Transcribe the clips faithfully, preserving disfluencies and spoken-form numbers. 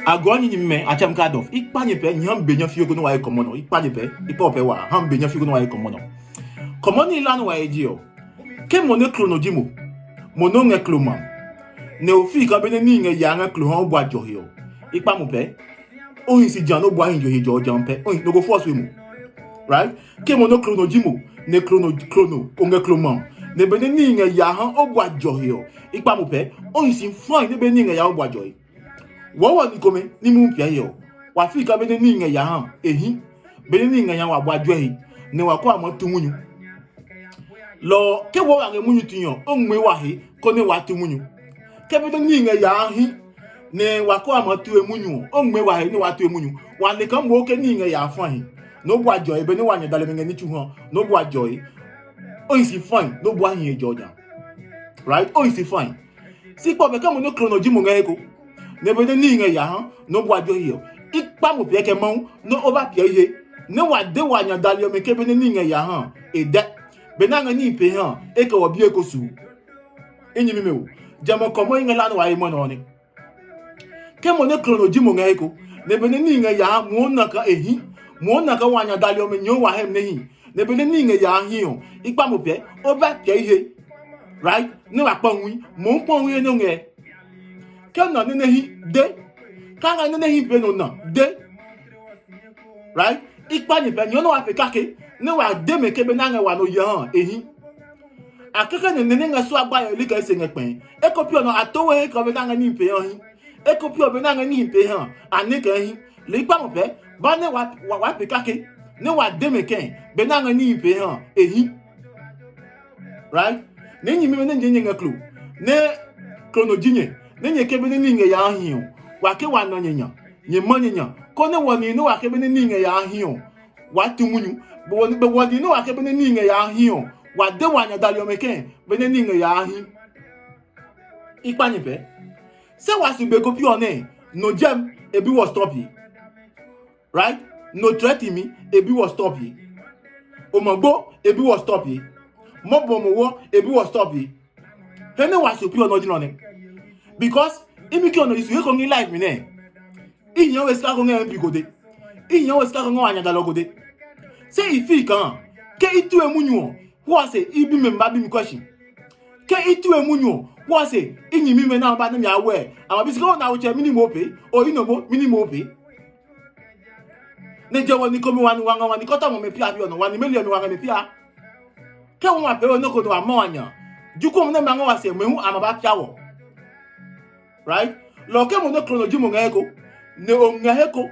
Agɔ nyinyi mɛ a tsam ka dɔ. I kpa nyɛ pɛ, nyɛ ha mi be nya fio ko nɛ wa ye kɔmɔ nɔ. I kpa nyɛ pɛ, i kpa o pɛ wa, ha mi be nya fio ko nɛ wa ye kɔmɔ nɔ. Kɔmɔ ni la nɛ wa ye je ɔ. Ke mo nɛ klo nɔ ji mo, mo nɛ o ngɛ klo ma, nɛ o fi ka be nɛ níhi ngɛ yaa ngɛ klo ha o bua jɔ he ɔ, i kpa mo pɛ. O hi si ja nɛ o bua hi jɔ he jɔ ɔ ja pɛ. O hi nɔ ko fɔ sue mo. Right? Ke mo nɛ klo nɔ ji mo, nɛ klo nɔ klo nɔ o ngɛ klo ma, nɛ be nɛ níhi ngɛ yaa ha o bua jɔ he ɔ, i kpa mo pɛ. O hi si fine nɛ be níhi ngɛ yaa o bua jɔ he. Wɔwɔ ni komɛ ní mumi piahiɛ ɔ, wa fi ka be nɛ níhi ngɛ ya ha e hí, be nɛ níhi ngɛ ya wa bua juɛhi, nɛ wa kɔ a maa tu munyu. Lɔ ɔ, ke wɔɔ wa ngɛ munyu tui ɔ, o ngmɛɛ wa he, konɛ waa tu munyu. Ke be nɛ níhi ngɛ ya a hí, nɛ wa kɔ a maa tu e munyu ɔ, o ngmɛɛ wa he nɛ waa tu e munyu. Wa le kaa moo ke níhi ngɛ ya a fã he, nɛ o bua jɔe, benɛ wa nya dali ɔmɛ ngɛ ní tsu ha, nɛ o bua jɔe. O hi si fine, nɛ o bua hi he jɔ nya. Right? O hi si fine. Si kpɔ mɛ ke mo nɛ klo nɔ ji mo ngɛ he ko, nɛ benɛ níhi ngɛ ya ha nɛ o bua jo he ɔ, i kpa mo piɛ kɛ Mawu nɛ o ba piɛ i he, nɛ wa de wa nya dali ɔmɛ ke benɛ níhi ngɛ ya ha e dɛ. Benɛ a ngɛ níhi pee ha e kɛ wɔ biɛ ko su. I nyɛmi mi o, jamɛ kɔmɔ i ngɛ la nɛ wa ye mɔ nɛ ɔ nɛ. Ke mo nɛ klo nɔ ji mo ngɛ he ko, nɛ benɛ níhi ngɛ ya ha muɔ na kaa e hi, muɔ na kaa wa nya dali ɔmɛ nyɛɛ wa hɛ mi nɛ hi, nɛ benɛ níhi ngɛ ya ha hi ɔ, i kpa mo piɛ o ba piɛ i he. Right? Nɛ wa kpa hui, mo ń kpa hui nɛ o ngɛ. Ke nɔ nɛ nɛ hi de, ka ngɛ nɛ nɛ hi pe nɔ na de. Right? I kpa nyɛ pɛ nyɔ nɛ wa pe kake, nɛ wa de mɛ ke be na ngɛ wa nɔ yɛ ha e hi. A keke nɛ nɛ nɛ ngɛ so agba yɛ li kɛ se ngɛ kpɛ. Eko pi ɔ nɔ a to we he kɛ be na ngɛ ni pe ha hi. Eko pi ɔ be na ngɛ ni pe ha a ne kɛ hi. Le i kpa mo pɛ, ba nɛ wa wa pe kake, nɛ wa de mɛ kɛ be na ngɛ ni pe ha e hi. Right? Nɛ nyɛmi nɛ nyɛ nyɛ ngɛ klo, nɛ klo nɔ ji nyɛ, nɛ nyɛ ke be nɛ ni ngɛ ya hi ɔ, wa ke wa nɔ nyɛ nya, nyɛ ma nyɛ nya, konɛ wɔ ni nɛ wa ke be nɛ ni ngɛ ya hi ɔ, wa tu munyu. Be wɔ ni nɛ wa ke be nɛ ni ngɛ ya hi ɔ, wa de wa nya dali ɔmɛ kɛ be nɛ ni ngɛ ya hi. I kpa nyɛ pɛ. Se wa su be ko pi ɔ nɛ, no jem e bi wɔ stop yi. Right? No threaten mi, e bi wɔ stop yi. O ma gbo, e bi wɔ stop yi. Mo bo mo wo, e bi wɔ stop yi. He ne wa su pi ɔ nɔ ji nɔ ne. Because imi ki ɔ nɔ yi su he ko ngi life mi nɛ. I hiɔ we sika ko ngɛ MP ko de. I hiɔ we sika ko ngɛ wa nya dalɔ ko de. Se i fi kan, ke i tu e munyu ɔ, who ase i bi me ba bi mi question. Ke i tu e munyu ɔ, who ase i nyimi me na ba ne mi awɛ. Ama bi sika na wo che mini mo pe, o i no mo mini mo pe. Ne je wani komi wani wanga wani kɔta mo me pia bi ɔ nɔ wani me liɛ mi wanga me pia. Ke wo ma pee we nɔ́ ko nɔ wa mɔ wa nya. Jokuɛ ɔ nɛ ma ngɛ wa se mɛ hu a ma ba pia wɔ. Right? Lɔ ke mo nɛ klo nɔ ji mo ngɛ he ko, nɛ o ngɛ he ko.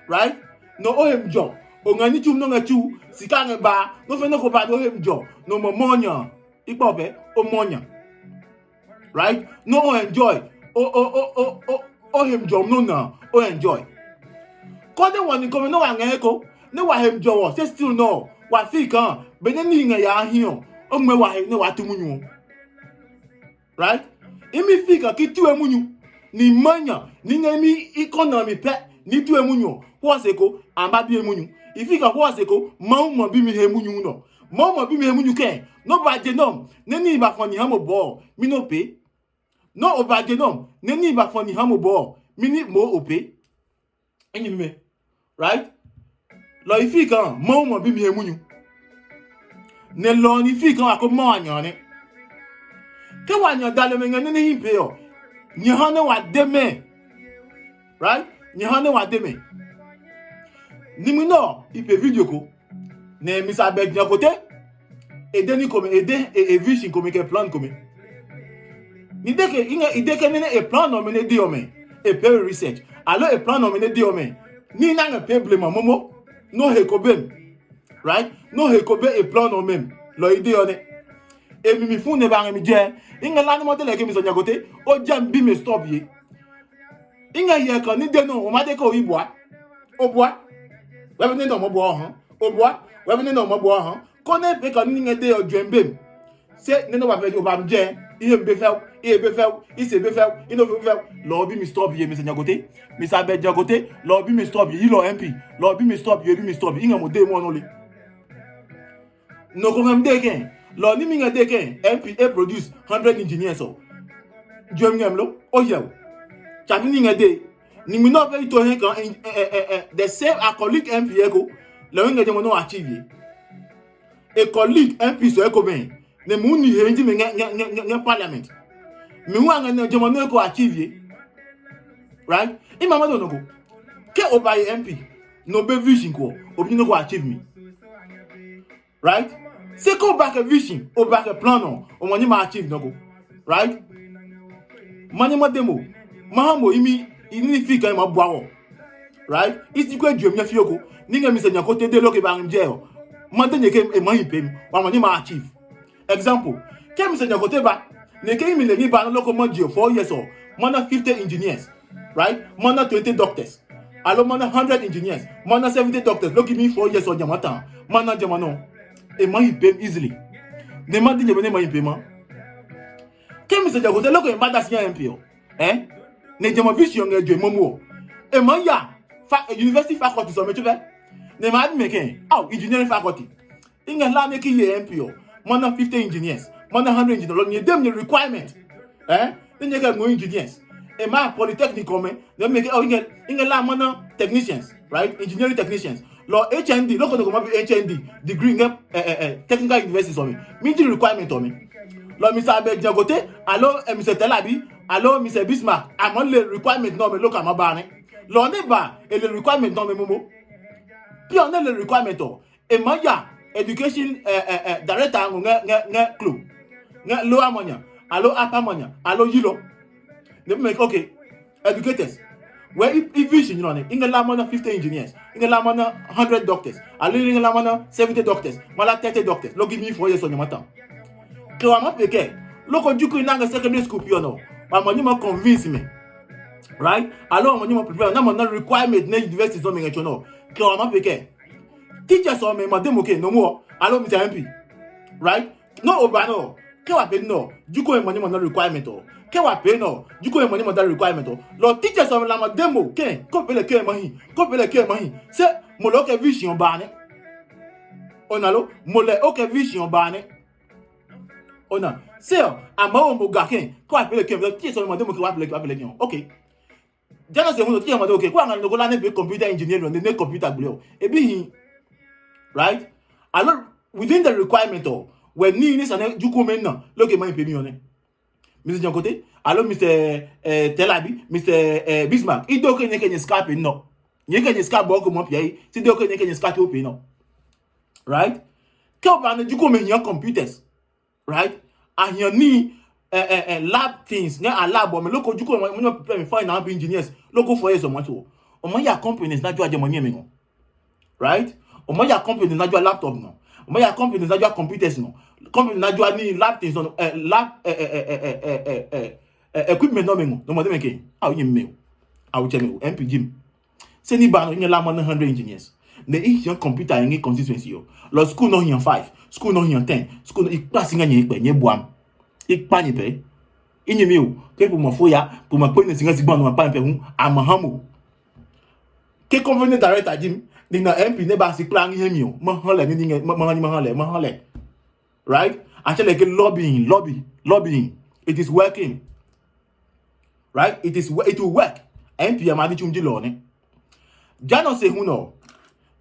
Right? Nɔ o he mi jɔ, o ngɛ ní tsu nɔ ngɛ tsu, sika ngɛ ba, nɔ fɛ nɔ ko ba nɔ o he mi jɔ, nɔ mɔ mɔ nya. I kpɔ pɛ, o mɔ nya. Right? Nɔ o enjoy, o o o o o o he mi jɔ nɔ na, o enjoy. Kɔ nɛ wani komɛ nɛ wa ngɛ he ko, nɛ wa he mi jɔ wɔ, se still nɔ, wa fi kaa, benɛ ní ngɛ yaa hi ɔ, o ngmɛ wa he nɛ wa tu munyu ɔ. Right? Imi fi ka ki tue munyu, ni ma nya, ni ngɛ mi i kɔ na mi pɛ, ni tue munyu ɔ, hwɔ se ko, a ma bi e munyu. I fi ka hwɔ se ko, Mawu ma bi mi he munyu nɔ. Mawu ma bi mi he munyu kɛ, nɔ ba je nɔ, nɛ ní ba fɔ ni ha mo bɔ, mi nɔ pe. Nɔ o ba je nɔ, nɛ ní ba fɔ ni ha mo bɔ, mi ni mo o pe. Enyi mi, right? Lɔ i fi kaa, Mawu ma bi mi he munyu. Nɛ lɔ ɔ ni fi kaa wa ko ma wa nya nɛ. Ke wa nya dali ɔmɛ ngɛ nɛ nɛ hi pe ɔ, nyɛ ha nɛ wa de mɛ. Right? Nyɛ ha nɛ wa de mɛ. Nimi nɛ ɔ, i pe video ko. Nɛ mi sa bɛ jina kote. E de ní komɛ, e de e, e vision komɛ kɛ plan komɛ. Ni de ke i ngɛ i de ke nɛ e plan ɔmɛ nɛ de ɔmɛ, e pee research. Alo e plan ɔmɛ nɛ de ɔmɛ. Ní na ngɛ pee blema momo. Nɔ he ko bem. Right? Nɔ he ko be e plan ɔmɛ. Lɔ i de ɔ nɛ. E mi mi fu nɛ ba ngɛ mi jɛ. I ngɛ la ni mo de lɛ ke mi sɔ nya kote. O jɛ mi bi mi stop ye. I ngɛ hyɛ kan ní de nɔ o ma de ke o yi bua. O bua. Wɛ bi nɛ nɔ mɔ bua ɔ hã. O bua. Wɛ bi nɛ nɔ mɔ bua ɔ hã. Konɛ pe kan ní ngɛ de ɔ juɛmi be mi. Se nɛ nɔ ba pɛ o ba mi jɛ. I he mi be fɛu. I he be fɛu. I se be fɛu. I nɔ fe be fɛu. Lɔ ɔ bi mi stop ye mi sɛ nyakote. Mi sa bɛ nyakote. Lɔ ɔ bi mi stop ye. I lɔ MP. Lɔ ɔ bi mi stop ye. Bi mi stop ye. I ngɛ mo de mɔ nɔ le. Nɔ ko ngɛ mi de kɛ. Lɔ ɔ ní mi ngɛ de kɛ. MP e produce hundred engineers ɔ. Juɛmi ngɛ mi lo. O hyɛ o. Tsa mi ní ngɛ de. Ningmi nɛ ɔ pɛ i to hɛ kaa the same a colleague M P eko, lɛ hu ngɛ jɛmɛ nɛ wa achieve ye. A colleague M P sɔ eko mɛ, nɛ muu ni he ji mɛ ngɛ ngɛ ngɛ ngɛ parliament. Mi hu a ngɛ nɛ jɛmɛ nɛ eko achieve ye. Right? I ma ma do nɔ ko. Ke o ba ye M P, nɔ be vision ko, o bi nɔ ko achieve mi. Right? Se ko ba kɛ vision, o ba kɛ plan ɔ, o ma ni ma achieve nɔ ko. Right? Ma ni ma demo, ma ha mo imi ini fi kan ma bua wɔ. Right? Isi ko ejuɛ mi fi oko. Ni ngɛ mi sɛ nya ko te de lo ke ba nje ɔ. Ma de nye ke e ma hi pe mi. Wa ma ni ma achieve. Example, ke mi sɛ nya ko te ba, ne ke mi le ni ba no lo ko ma je four years ɔ, ma na fifty engineers, right? Ma na twenty doctors. Alo ma na hundred engineers, ma na seventy doctors. Lo ki mi four years ɔ nya ma ta, ma na jama no. E ma hi pe mi easily. Ne ma di je ne ma hi pe ma. Ke mi sɛ nya ko te lo ko ma da si nya M P ɔ. Eh? Ne jama vision ngɛ jo momo. E ma ya fa university faculty so me tube. Ne ma admit ke, oh, engineering faculty. I ngɛ hla nɛ ki ye M P ɔ, ma na fifty engineers, ma na hundred engineers. Lɔ nyɛ dem nyɛ requirement. Eh? Ni nyɛ kɛ ngɔ engineers. E ma polytechnic ɔmɛ, ne me ke, oh, i ngɛ, i ngɛ hla ma na technicians, right? Engineering technicians. Lɔ H N D, loko noko ma bi H N D degree ngɛ eh, eh, eh, technical universities ɔmɛ. Mi ji requirement ɔmɛ. Lɔ mi sa bɛ jɛ gote, alo eh, mi sɛ Tel Aviv, alo mi sɛ Bismarck. A ma le requirement nɛ ɔmɛ loko a ma ba nɛ. Lɔ ne ba, e le requirement nɛ ɔmɛ momo. Pi ɔ ne le requirement ɔ, e ma ya education eh, eh, eh, director ngɔ ngɛ ngɛ ngɛ klo ngɛ lower manya alo upper manya alo yilɔ. Ne bi mɛ okay, educators. Wɛ i vision nɔ ne i ngɛ la mana fifty engineers, i ngɛ la mana hundred doctors, alo i ngɛ la mana seventy doctors, mala thirty doctors. Lo give me four years on your matter. Ke wa ma pe kɛ loko juku i na ngɛ secondary school piɔ nɔ, wa ma ni ma convince me, right? Alo wa ma ni ma prepare na ma na requirement na university zɔ mi ngɛ tso nɔ. Ke wa ma pe kɛ teachers ɔ mɛ ma demo ke no mo alo mi ta M P, right? No o ba no ke wa pe no juko e ma ni ma na requirement ɔ, ke wa pe no juko e ma ni ma da requirement ɔ. Lɔ teachers ɔ la ma demo ke ko pe le ke ma hi, ko pe le ke ma hi. Se mo lo ke vision ba ne. Ona lo mo le o ke vision ba ne. Ona se ɔ a ma o mo ga ke ko wa pe le ke ma teachers ɔ ma demo ke wa pe le ke wa pe le ke. Okay. Jana se hu no ti ma do ke kwa ngani ko la ne be computer engineer ne ne computer gble o. E bi hi. Right? Alo within the requirement o we ni ni sa ne juku me na lo ke mai pe mi one. Mister Jankote, alo Mister eh, Telabi, Mister eh, Bismarck. I do ke ne ke ne scarpe no. Ne ke ne scarpe bo ko mo pi ai. Ti do ke ne ke ne scarpe o pe no. Right? Ke o ba ne juku me hian computers. Right? A hian ni eh, eh, eh, lab things ne a lab ɔ me loko juko mo mo prepare me fine na be engineers loko four years ɔmɔ to. Ɔmɔ ya companies na jua jɛ mo nyɛ me no. Right? Ɔmɔ ya companies na jua laptop no. Ɔmɔ ya companies na jua computers no. Companies na jua ni lab things no eh, lab eh, eh, eh, eh, eh, eh, eh, eh, equipment no me no. No mo de me ke. A wo nyɛ me o. A wo jɛ me o. M P G M. Se ni ba no nyɛ la mana hundred engineers. Ne i hian computer in constituency yo. Lɔ school no hian five, school no hian ten, school no ikpa singa nyɛ ikpɛ nyɛ buam. Ikpa nyɛ pɛ. I nyɛ mi o, ke pu ma fo ya, pu ma kpe ne singa sigba no ma pa pɛ hu, a ma ha mo. Ke company director jim, ni na M P ne ba si kpla ngi he mi o. Ma ha lɛ ni ni ma ha ni ma ha lɛ, ma ha lɛ. Right? A tell like lobbying, lobby, lobbying. It is working. Right? It is it will work. M P a ma di chum ji lo ne. Jano se hu no.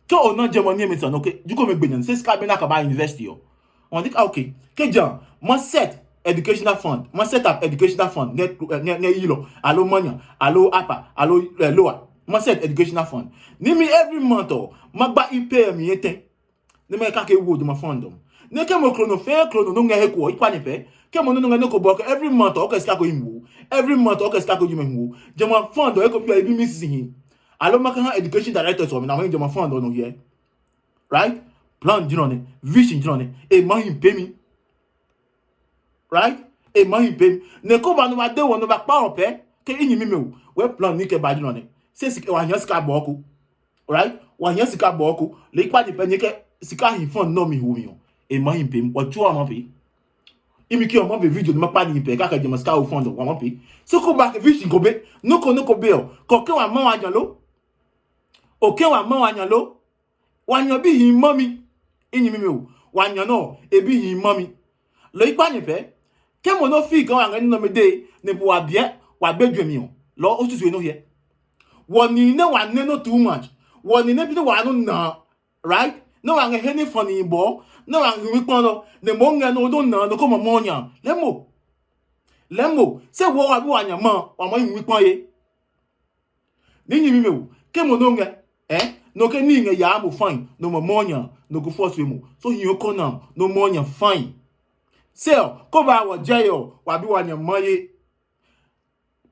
Ke o na Germany me sa no ke. Juko me gbenyan se ska be na ka ba university o. On think okay. Ke jan ma set educational fund, ma set up educational fund nge nge nge yilo, alo manya, alo apa, alo eh, lower. Ma set educational fund. Ni mi every month o, ma gba I P M yete. Ne mɛ kake wo juma fɔn dɔm. Ne ke mo krono fɛɛ krono no ngɛ he kuɔ i kpa nyɛ pɛ. Ke mo no ngɛ ne ko bɔ ke every month o ke sika ko yi mu. Every month o ke sika ko yi mu. Juma fɔn dɔ e ko pia ibi mi sisi hi. Alo ma ka ha education director so mi na mo juma fɔn dɔ no yɛ. Right? Plan jino ne, vision jino ne. E ma hi pe mi. Right? E ma hi pe mi. Ne ko ba no ba de wo no ba kpa o pɛ. Ke i nyimi me o. We plan ni ke ba jino ne. Se sika wa nya sika bɔ ko. Right? Wa nya sika bɔ ko. Le kpa ni pɛ ni ke sika hi fun no mi hu mi o. E ma hi pe mi. Wa chua ma pe. Imi ki o ma be video ni ma kpa ni pe ka ka je ma sika u fun do wa ma pe. So ko ba ke vision ko be. No ko no ko be o. Ko ke wa ma wa nya lo. O ke wa ma wa nya lo. Wa nya bi hi ma mi. I nyimi me o. Wa nya no e bi hi ma mi. Lo i kpa ni pɛ. Ke mo no fi ka wa ngɛ ni no me de ne bu wa biɛ wa be jue mi o. Lo o susu no ye. Wɔ nihi nɛ wa nɛ nɔ too much. Wɔ nihi nɛ bi nɛ wa nɔ na, right? Nɛ wa ngɛ he nɛ fɔ nihi bɔ, nɛ wa ngɛ mi kpɔ nɔ, nɛ mo ngɛ nɔ nɔ na nɔ ko mɔ mɔ nya. Lɛmo. Lɛmo. Se wo wa bi wa nya ma, wa mɔ mi kpɔ ye. Ni nyimi me wo. Ke mo no ngɛ, eh? No ke ni ngɛ ya mo fine, no mɔ mɔ nya, no ko force we mo. So hi ko na, no mɔ nya fine. Se o, ko ba wa jɛ yo, wa bi wa nya ma ye.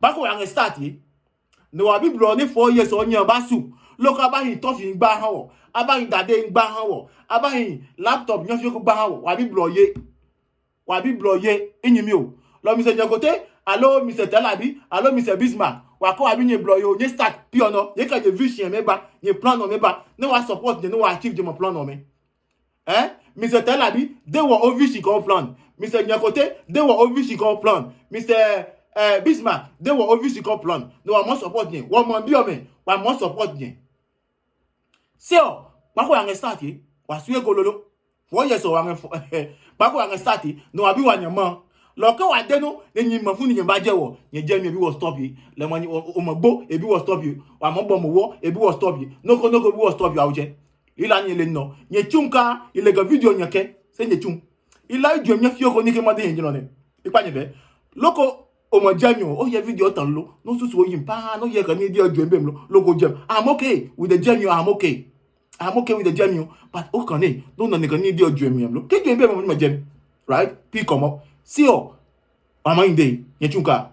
Ba ko wa ngɛ start ye. No wa bi blo ni four years o nya ba su. Lo ka ba hi tofi gba ha wo. A ba hi dade gba ha wo. A ba hi laptop nya fi ko gba ha wo. Wa bi blo ye. Wa bi blo ye. Inyi mi o. Lo Mister Nyakote, alo Mister Telabi, alo Mister Bismarck. Wa ko wa bi nye blo yo, nye start pi ono. Ye ka je vision me ba, nye plan o me ba. Ne wa support je, ne wa achieve je mo plan o me. Eh? Mister Telabi, de wo ovision ko plan. Mister Nyakote, de wo ovision ko plan. Mister eh, Bismarck, de wo ovision ko plan. No wa mo support nye. Wo mo bi o me, wa mo support nye. Se o, ba ko ya ngɛ start ye. Wa sue ko lolo. Four years o wa ngɛ fo. Ba ko ya ngɛ start ye. No wa bi wa nya ma. Lo ke wa de no, ne nyi ma fu ni nya ba je wo. Nye je mi bi wo stop ye. Le ma ni o ma gbo, e bi wo stop ye. Wa mo bo mo wo, e bi wo stop ye. No ko no ko bi wo stop ye, a wo je. Ila nyɛ le nɔ. Nyɛ tsu ka, i le ga video nyɛ kɛ. Se nyɛ tsu. Ila i juɛ nyɛ fio ko ni ke ma de nyɛ jino ne. I kpa nyɛ bɛ. Loko o ma ja mi o, o yɛ video tan lo. No susu o yin pa, no yɛ ka ni di o juɛ bem lo. Loko jam. I'm okay with the jam you. I'm okay. I'm okay with the jam you. But o kan ne, no na ne ka ni di o juɛ mi lo. Ke juɛ bem ma jam. Right? Pi komo. Si o. Ama inde. Nyɛ tsu ka.